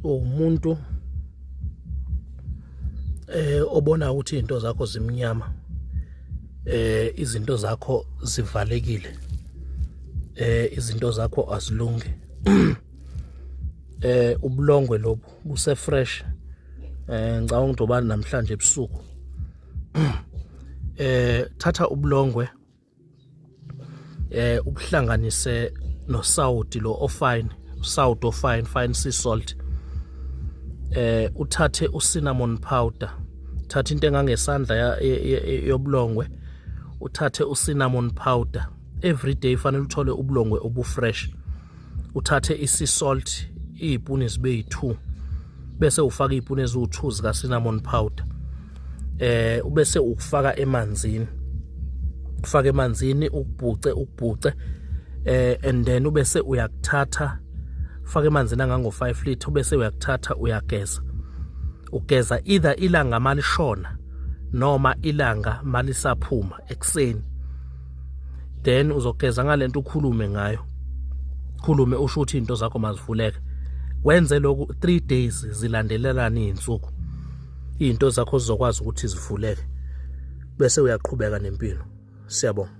Umuntu obona ukuthi izinto zakho zimnyama, izinto zakho zivalekile, izinto zakho azilungi. Ubulongwe lobu buse fresh, ngicabanga ukuthi obani namhlanje ebusuku. Thatha ubulongwe, ubuhlanganise nosawuti lo ofine, usawuti ofine, fine sea salt. Uthathe ucinnamon powder, thatha into engangesandla yobulongwe, uthathe ucinnamon powder. Every day fanele uthole ubulongwe obufresh. Uthathe i-sea salt, iy'puni zibe yi-2, bese ufaka iy'puni eziwu-2 zika-cinnamon powder, ubese ukufaka emanzini, ufake emanzini, ukubhuce, ukubhuce, and then ubese uyakuthatha, faka emanzini angango 5 liter, ubese uyakuthatha, uyageza. Ugeza either ilanga malishona noma ilanga malisaphuma ekuseni. Then uzogeza ngalento, ukhulume ngayo, khulume usho ukuthi into zakho mazivuleke. Wenze lokhu 3 days zilandelelana izinsuku, izinto zakho zizokwazi ukuthi zivuleke, bese uyaqhubeka nempilo. Siyabonga.